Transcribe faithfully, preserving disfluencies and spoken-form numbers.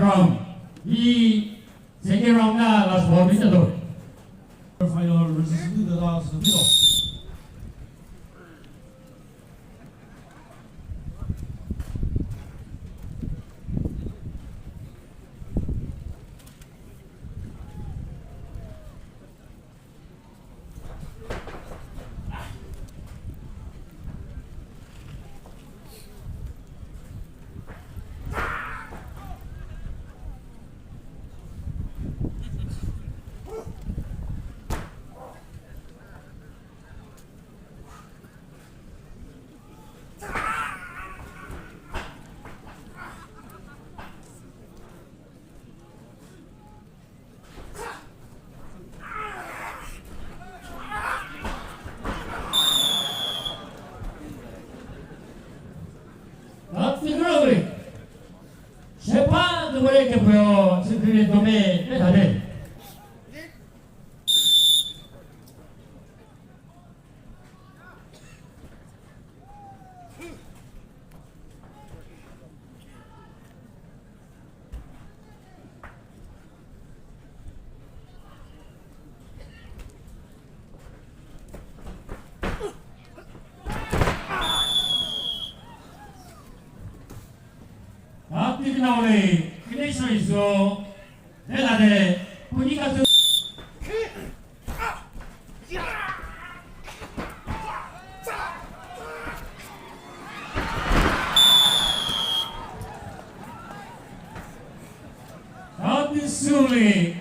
Round. Hi second round na last ball mi tato. Final result ni da da sü ni do. Atsikurawi, shepa dumare kepeo, sikri dome, ne thade. Hapti kinaule, kine shoi so, delade, kuni katsu. Hapti suli.